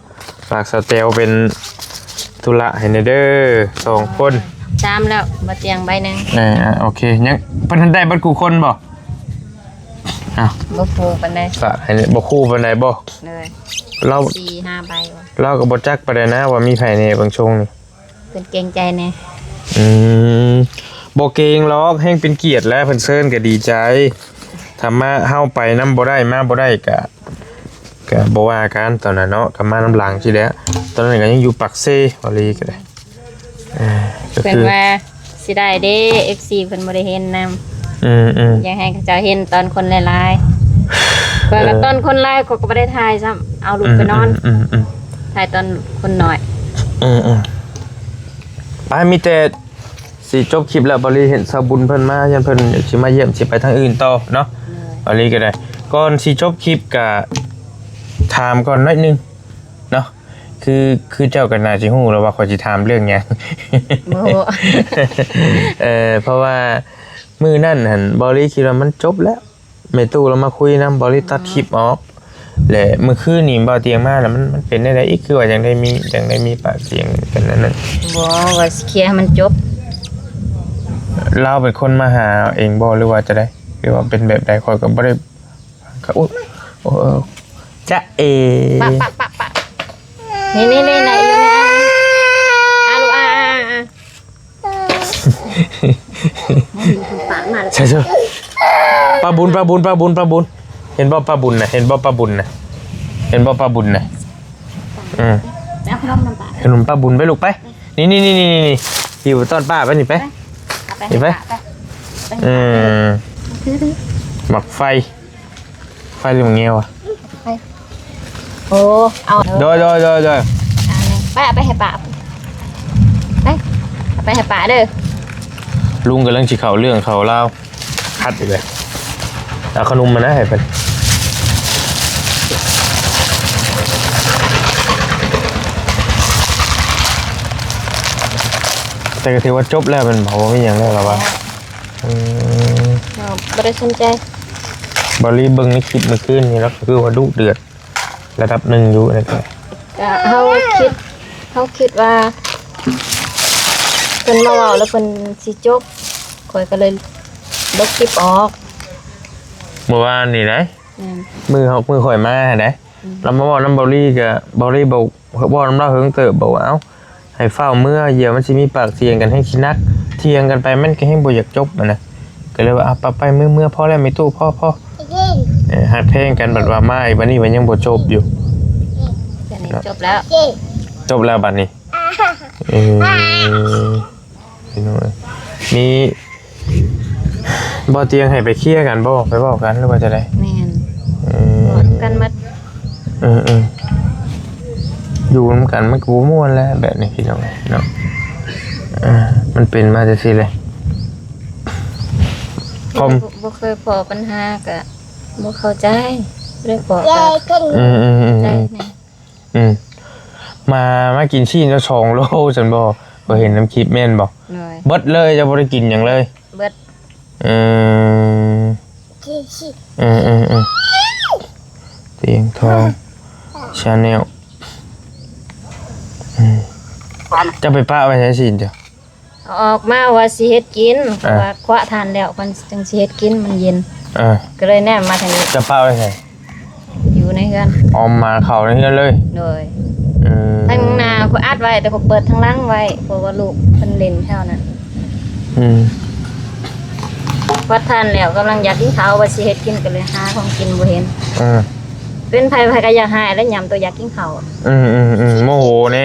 ຝາກສາວແຕວເປັນທຸລະໃຫ້ແດ່ເດີ ສອງຄົນ ສາມແລ້ວ ບໍ່ຕຽງໃບໜຶ່ງ ເອີ ອ່ະ ໂອເຄ ຍັງ ເພິ່ນທັນໄດ້ເບິດຄູ່ຄົນບໍ່? ອ້າວ ບໍ່ຄູ່ປານໃດ ຝາກໃຫ້ ບໍ່ຄູ່ປານໃດບໍ່? ເລີຍ ລາວ ສີ່ຫ້າໃບບໍ່? ລາວກໍບໍ່ຈັກປານໃດນະວ່າມີໃຜແດ່ເບິ່ງຊົງນີ້ ເພິ່ນເກງໃຈແດ່ ອືມ ບໍ່ເກງຫຼອກ ແຮ່ງເປັນກຽດແຫຼະ ເພິ່ນເຊີນກໍດີໃຈ ຖ້າມາ ເຮົາໄປນຳບໍ່ໄດ້ ມາບໍ່ໄດ້ກະ ກະບໍ່ວ່າກັນຕອນນັ້ນເນາະ ກະມານຳຫຼັງຊີ້ແຫຼະ ຕອນນັ້ນກໍຍັງຢູ່ປາກເຊ ເບົາຫຼີກໍໄດ້ ເອີ ກໍຄື ເພິ່ນວ່າຊິໄດ້ເດ້ ເອັຟຊີ ເພິ່ນບໍ່ໄດ້ເຫັນນຳ ອືມໆ ຢາກໃຫ້ເຂົາເຈົ້າເຫັນຕອນຄົນຫຼາຍໆ ຂ້ອຍກໍ ເອີ ຕອນຄົນຫຼາຍ ຂ້ອຍກໍບໍ່ໄດ້ຖ່າຍຊ້ຳ ເອົາລູກໄປນອນ ອືມໆ ຖ່າຍຕອນຄົນໜ້ອຍ ອືມໆ ໄປ ມີແຕ່ ຊິຈົບຄລິບແລ້ວ ເບົາຫຼີເຫັນສາວບຸນເພິ່ນມາ ຢ້ານເພິ່ນຊິມາຢ້ຽມ ຊິໄປທາງອື່ນຕໍ່ເນາະ ເອີ ເບົາຫຼີກໍໄດ້ ກ່ອນຊິຈົບຄລິບກະຖາມກ່ອນໜ້ອຍໜຶ່ງເນາະ ຄື ຄືເຈົ້າກໍໜ້າຊິຮູ້ແລ້ວວ່າຂ້ອຍຊິຖາມເລື່ອງຫຍັງ ບໍ່ຮູ້ ເອີ ເພາະວ່າມື້ນັ້ນຫັ້ນ ເບົາຫຼີຄິດວ່າມັນຈົບແລ້ວ ແມ່ຕູ້ລາວມາຄຸຍນຳ ເບົາຫຼີຕັດຄລິບອອກ ແລະ ມື້ຄືນນີ້ບ່າວຕຽງມາແລ້ວ ມັນ ມັນເປັນແນວໃດອີກ ຄືວ່າຈັ່ງໄດ້ມີ ຈັ່ງໄດ້ມີປາກສຽງກັນອັນນັ້ນ ບໍ່ ວ່າຊິເຄຍໃຫ້ມັນຈົບ ລາວເປັນຄົນມາຫາເອງບໍ່ ຫຼືວ່າຈັ່ງໃດ ຫຼືວ່າເປັນແບບໃດ ຂ້ອຍກໍບໍ່ໄດ້ ໂອ້ ໂອ້ ຈະເອ ປະ ປະ ປະ ປະ ນີ້ໆໆ ອາ ອາ ອາ ອາ ອາ ອາ ອາ ໃຊ່ໆ ປ້າບຸນ ປ້າບຸນ ປ້າບຸນ ປ້າບຸນ ເຫັນບໍ່ປ້າບຸນນະ ເຫັນບໍ່ປ້າບຸນນະ ເຫັນບໍ່ປ້າບຸນນະ ອືມ ເອົາຂະໜົມນຳປ້າ ຂະໜົມປ້າບຸນໄປລູກໄປ ນີ້ໆໆໆ ຫິ້ວຕ້ອນປ້າໄປນີ້ໄປ ໄປ ນີ້ໄປ ໃຫ້ປ້າໄປ ອືມ ຖືໆ ໝາກໄຟ ໄຟຫຼືໝາກງຽວອະ ໄປ ໂອ້ ເອົາ ໂດຍ ໂດຍ ໂດຍ ໂດຍ ອັນນີ້ ໄປ ເອົາໄປໃຫ້ປ້າ ໄປ ເອົາໄປໃຫ້ປ້າເດີ ລຸງກຳລັງຊິເຂົ້າເລື່ອງເຂົ້າລາວ ຄັດອີກແລ້ວ ເອົາຂະໜົມມານະໃຫ້ເພິ່ນ ແຕ່ກໍຖືວ່າຈົບແລ້ວແມ່ນບໍ່? ບໍ່ມີຫຍັງແລ້ວລະວ່າ ອືມ ບໍ່ໄດ້ສົນໃຈ ເບົາຫຼີເບິ່ງໃນຄລິບມື້ຄືນນີ້ ລາວກໍຄືວ່າດຸເດືອດ ລະດັບໜຶ່ງຢູ່ ແລ້ວກໍ ກະເຮົາຄິດ ເຮົາຄິດວ່າ ເພິ່ນມາເວົ້າແລ້ວເພິ່ນຊິຈົບ ຂ້ອຍກໍເລີຍລົບຄລິບອອກ ມື້ວານນີ້ໃດ໋ ອືມ ມື້ເຮົາ ມື້ຂ້ອຍມາຫັ້ນໃດ໋ ອືມ ລາວມາເວົ້ານຳເບົາຫຼີ ກະເບົາຫຼີບອກ ເວົ້ານຳລາວເຫິງເຕີບ ບອກວ່າ ເອົ້າ ໃຫ້ຟ້າວເມືອ ຢ້ານມັນຊິມີປາກສຽງກັນແຮ່ງຊິໜັກ ຖຽງກັນໄປມັນກໍແຮ່ງບໍ່ຢາກຈົບຫັ້ນນະ ກໍເລີຍວ່າ ອາ ໄປໆ ເມືອໆ ພໍແລ້ວແມ່ຕູ້ ພໍໆ ເອີ ຮັກແພງກັນ ບັດວ່າມາອີກບັດນີ້ມັນຍັງບໍ່ຈົບຢູ່ ອັນນີ້ຈົບແລ້ວ ຈົບແລ້ວບັດນີ້ ເອີ ພີ່ນ້ອງເອີຍ ມີ ບໍ່ຕຽງໃຫ້ໄປເຄຍກັນບໍ່ ໄປເວົ້າກັນ ຫຼືວ່າຈັ່ງໃດ? ແມ່ນ ເອີ ເວົ້ານຳກັນໝົດ ເອີໆ ຢູ່ນຳກັນມັນກໍບໍ່ມ່ວນແຫຼະ ແບບນີ້ພີ່ນ້ອງເນາະ ເອີ ມັນເປັນມາຈັ່ງຊີ້ແຫຼະ ຄວາມ ບໍ່ ບໍ່ເຄີຍພໍ້ບັນຫາກະບໍ່ເຂົ້າໃຈ ບໍ່ໄດ້ພໍ້ກະ ອືມໆໆໆ ເຂົ້າໃຈແດ່ ອືມ ມາ ມາກິນຊີ້ນລະສອງໂລຊັ້ນບໍ່? ຂ້ອຍເຫັນນຳຄລິບແມ່ນບໍ່? ໂດຍ ເບິດເລີຍ ເຈົ້າບໍ່ໄດ້ກິນຫຍັງເລີຍ? ເບິດ ເອີ ເອີໆໆ ຕຽງທອງ Channel ອືມ ເຈົ້າໄປປະໄວ້ໃສຊີ້ນເຈົ້າ? ເອົາອອກມາວ່າຊິເຮັດກິນ ເພາະວ່າຄວ້າຖ່ານແລ້ວ ເພິ່ນຈຶ່ງຊິເຮັດກິນ ມັນເຢັນ ເອີ ກໍເລີຍແນມມາທາງນີ້ ຈະປະໄວ້ໃສ? ຢູ່ໃນເຮືອນ ເອົາມາເຂົ້າໃນເຮືອນເລີຍ ໂດຍ ເອີ ທາງໜ້າຂ້ອຍອັດໄວ້ ແຕ່ຂ້ອຍເປີດທາງຫຼັງໄວ້ ເພາະວ່າລູກເພິ່ນຫຼິ້ນແຖວນັ້ນ ອືມ ພັດທານແລ້ວກຳລັງຢາກກິນເຂົ້າ ວ່າຊິເຮັດກິນກໍເລີຍຫາຂອງກິນບໍ່ເຫັນ. ເອີ ເປັນໃຜໃຜກໍຢາກຫາຍແລ້ວ ຍາມໂຕຢາກກິນເຂົ້າ. ອືມໆໆ ໂມໂຫແດ່. ແມ່ນ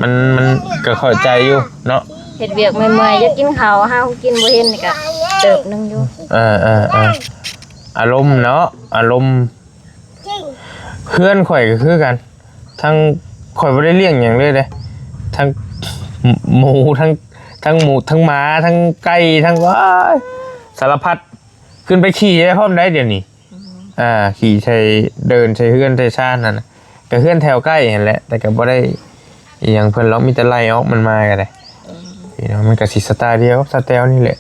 ມັນ ມັນກໍເຂົ້າໃຈຢູ່ເນາະ ເຮັດວຽກເມື່ອຍໆ ຢາກກິນເຂົ້າ ຫາຂອງກິນບໍ່ເຫັນນີ້ກໍເຕີບໜຶ່ງຢູ່. ເອີໆໆ ອາລົມເນາະ ອາລົມ. ເຮືອນຂ້ອຍກໍຄືກັນ ທັງ ຂ້ອຍບໍ່ໄດ້ລ້ຽງຫຍັງເລີຍເດ້ ທັງໝູ ທັງ ທັງໝູ ທັງໝາ ທັງໄກ່ ທັງ ວ້າຍ ສາລະພັດ ຂຶ້ນໄປຂີ້ໄດ້ພ້ອມໄດ໋ດຽວນີ້. ອືມ ອ່າ ຂີ່ໃສ່ ເດີນໃສ່ເຮືອນໃສ່ຊານຫັ້ນນະ ກະເຮືອນແຖວໃກ້ຫັ້ນແຫຼະ ແຕ່ກະບໍ່ໄດ້ອີ່ຫຍັງເພິ່ນຫຼອກ ມີແຕ່ໄລ່ອອກມັນມາກໍໄດ້. ອືມ ພີ່ນ້ອງ ມັນກະຊິສະໄຕລ໌ດຽວກັບສາວແຕວນີ້ແຫຼະ.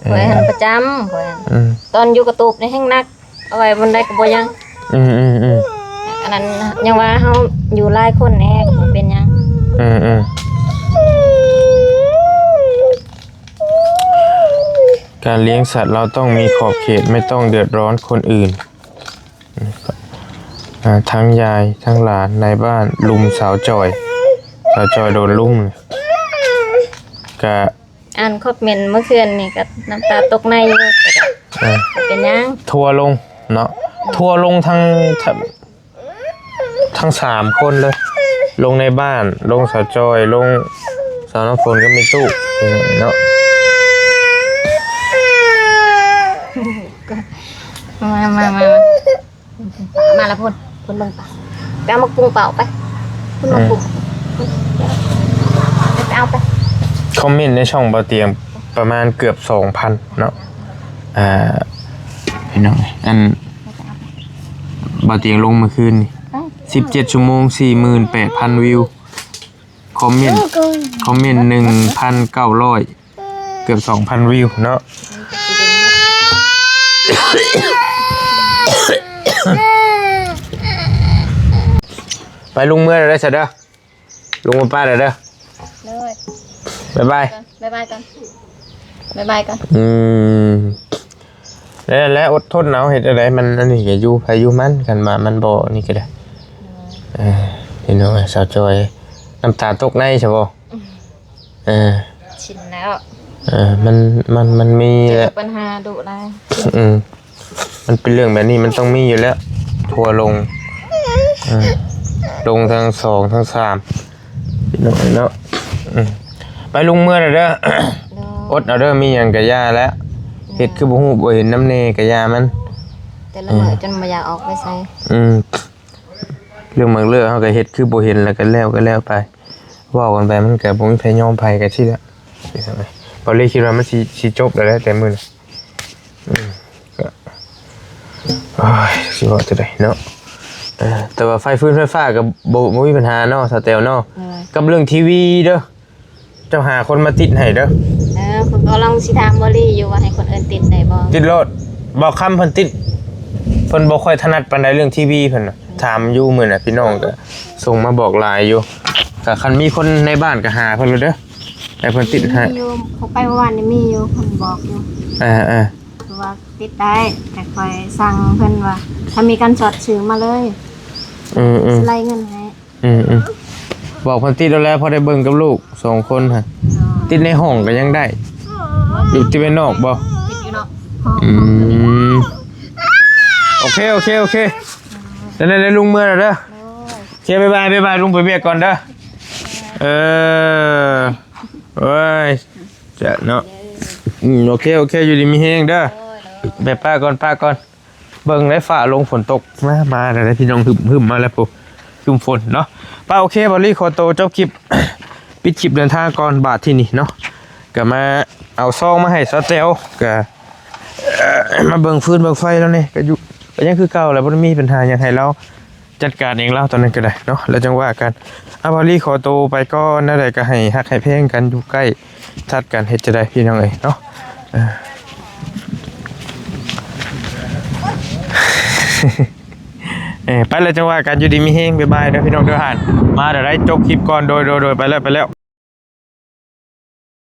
ເອີ ຂ້ອຍຫັ້ນປະຈຳ ຂ້ອຍຫັ້ນ ອືມ ຕອນຢູ່ກະຕູບນີ້ແຮ່ງໜັກ ເອົາໄວ້ບ່ອນໃດກໍບໍ່ຍັງ. ອືມໆໆ ອັນນັ້ນຍັງວ່າເຮົາຢູ່ຫຼາຍຄົນແດ່ກໍບໍ່ເປັນຫຍັງ. ອືມໆ ການລ້ຽງສັດເຮົາຕ້ອງມີຂອບເຂດ ໄມ່ຕ້ອງເດືອດຮ້ອນຄົນອື່ນ. ອາ ທັງຍາຍທັງຫຼານໃນບ້ານລຸມສາວຈ່ອຍ ສາວຈ່ອຍໂດນລຸມ ກະ ອ່ານຄອມເມັນມື້ຄືນນີ້ກໍນ້ຳຕາຕົກໃນຢູ່ ແຕ່ກໍ ເອີ ເປັນຫຍັງ ທົວລົງເນາະ ອືມ ທົວລົງທັງ ທັງ ທັງສາມຄົນເລີຍ ລົງໃນບ້ານ ລົງສາວຈ່ອຍ ລົງສາວນ້ຳຝົນກັບແມ່ຕູ້ເນາະ. ມາ ມາ ມາ ມາ ມາລະພຸ້ນ ພຸ້ນເບິ່ງປາ ໄປເອົາໝາກປຸ້ງເປົ່າໄປ ພຸ້ນໝາກປຸ້ງ ໄປເອົາໄປ. ຄອມເມັນໃນຊ່ອງບ່າວຕຽງປະມານເກືອບສອງພັນເນາະ ອ່າ ພີ່ນ້ອງ ອັນບ່າວຕຽງລົງມື້ຄືນນີ້ ສິບເຈັດຊົ່ວໂມງ ສີ່ໝື່ນແປດພັນວິວ ຄອມເມັນ ຄອມເມັນໜຶ່ງພັນເກົ້າຮ້ອຍ ເກືອບສອງພັນວິວເນາະ. ໄປ ລຸງເມືອແລ້ວເດີ ສະເດີ ລຸງມາປ້າແລ້ວເດີ ໂດຍ ບາຍບາຍ ບາຍບາຍກ່ອນ ບາຍບາຍກ່ອນ ອືມ ແລ້ວ ແລ້ວອົດທົນເອົາ ເຮັດຈັ່ງໃດ ມັນອັນນີ້ກໍຢູ່ໃຜຢູ່ມັນ ຄັນວ່າມັນບໍ່ນີ້ກໍໄດ້. ໂດຍ ເອີ ພີ່ນ້ອງ ສາວຈອຍ ນ້ຳຕາຕົກໃນຊະບໍ່? ອືມ ເອີ ຊິນແລ້ວ ເອີ ມັນ ມັນ ມັນມີແຫຼະ ເຈີບັນຫາດຸຫຼາຍ ອືມ ມັນເປັນເລື່ອງແບບນີ້ມັນຕ້ອງມີຢູ່ແລ້ວ ທົວລົງ ເອີ ລົງທັງສອງທັງສາມ ພີ່ນ້ອງເນາະ ອືມ ໄປ ລຸງເມືອແລ້ວເດີ ໂດຍ ອົດເອົາເດີ ມີຫຍັງກະຢ່າແຫຼະ ໂດຍ ເຮັດຄືບໍ່ຮູ້ບໍ່ເຫັນນຳແດ່ກະຢ່າມັນ ແຕ່ລະມື້ ເອີ ຈົນບໍ່ຢາກອອກໄປໃສ ອືມ. ເລື່ອງບາງເລື່ອງເຮົາກໍເຮັດຄືບໍ່ເຫັນ ແລ້ວກໍແລ້ວ ກໍແລ້ວໄປ ເວົ້າກັນໄປມັນກໍບໍ່ມີໃຜຍອມໃຜ ກໍຊີ້ແຫຼະ. ເຮົາເລີຍຄິດວ່າມັນຊິ ຊິຈົບແລ້ວແຫຼະ ແຕ່ມື້ນີ້ ອືມ ກໍ ໂອ້ຍ ຊິເວົ້າຈັ່ງໃດເນາະ ເອີ ແຕ່ວ່າໄຟຟືນໄຟຟ້າກໍບໍ່ ບໍ່ມີບັນຫາເນາະ ສາວແຕວເນາະ ໂດຍ ກັບເລື່ອງທີວີເດີ. ເຈົ້າຫາຄົນມາຕິດໃຫ້ເດີ ເອີ ຂ້ອຍກໍລອງຊິຖາມບໍລິຢູ່ວ່າໃຫ້ຄົນອື່ນຕິດໄດ້ບໍ່ ຕິດໂລດ ບ່າວຄຳເພິ່ນຕິດ ເພິ່ນບໍ່ຄ່ອຍຖະໜັດປານໃດເລື່ອງທີວີເພິ່ນນະ ຖາມຢູ່ມື້ນະ ພີ່ນ້ອງກໍສົ່ງມາບອກຫຼາຍຢູ່ ກໍຄັນມີຄົນໃນບ້ານກໍຫາເພິ່ນໂລດເດີ ໃຫ້ເພິ່ນຕິດໃຫ້ ມີຢູ່ ຂ້ອຍໄປເມື່ອວານນີ້ມີຢູ່ ເພິ່ນບອກຢູ່ ເອີໆ ຄືວ່າຕິດໄດ້ ແຕ່ຂ້ອຍສັ່ງເພິ່ນວ່າ ຖ້າມີການຊອດຊື່ມາເລີຍ ອືມໆ ຊິໄລ່ເງິນໃຫ້. ອືມໆ ບອກເພິ່ນຕິດແລ້ວ ພໍໄດ້ເບິ່ງກັບລູກສອງຄົນຫັ້ນ ຕິດໃນຫ້ອງກໍຍັງໄດ້ ຢູ່ຕິດໄວ້ນອກບໍ່? ຕິດຢູ່ນອກຫ້ອງ ອືມ ໂອເຄ ໂອເຄ ໂອເຄ ແລ້ວ ແລ້ວ ແລ້ວລຸງເມືອແລ້ວເດີ ໂອເຄ ບາຍບາຍ ບາຍບາຍ ລຸງໄປວຽກກ່ອນເດີ ເອີ ໂອ້ຍ ຈະເນາະ ອືມ ໂອເຄ ໂອເຄ ຢູ່ດີມີແຮງເດີ ແບບ ປະກ່ອນ ປະກ່ອນ. ເບິ່ງໄດ້ຟ້າລົງຝົນຕົກ ມາ ມາແລ້ວພີ່ນ້ອງ ຮຶມ ຮຶມມາແລ້ວພຸ້ນ ຄຶ້ມຝົນເນາະ ປະ ໂອເຄ ບ່າວລີຂໍໂຕຈົບຄລິບ ປິດຄລິບເດີນທາງກ່ອນ ບາດທີນີ້ເນາະ ກໍມາເອົາຊອງມາໃຫ້ສາວແຕວ ກໍ ເອີ ມາເບິ່ງຟືນເບິ່ງໄຟລາວແດ່ ກໍຢູ່ ກໍຍັງຄືເກົ່າແຫຼະ ບໍ່ໄດ້ມີບັນຫາຫຍັງ ໃຫ້ລາວຈັດການເອງ ລາວຕອນນັ້ນກໍໄດ້ເນາະ ແລ້ວຈັ່ງວ່າກັນ ອາ ບ່າວລີຂໍໂຕໄປກ່ອນ ແນວໃດກໍໃຫ້ຮັກໃຫ້ແພງກັນ ຢູ່ໃກ້ ທັດກັນ ເຮັດຈັ່ງໃດພີ່ນ້ອງເອີຍເນາະ ເອີ ເອີ ໄປແລ້ວຈັ່ງວ່າກັນ ຢູ່ດີມີແຮງ ບາຍບາຍເດີພີ່ນ້ອງເດີ ຫັ້ນ ມາແລ້ວໄດ້ ຈົບຄລິບກ່ອນ ໂດຍ ໂດຍ ໂດຍ ໄປແລ້ວ ໄປແລ້ວ.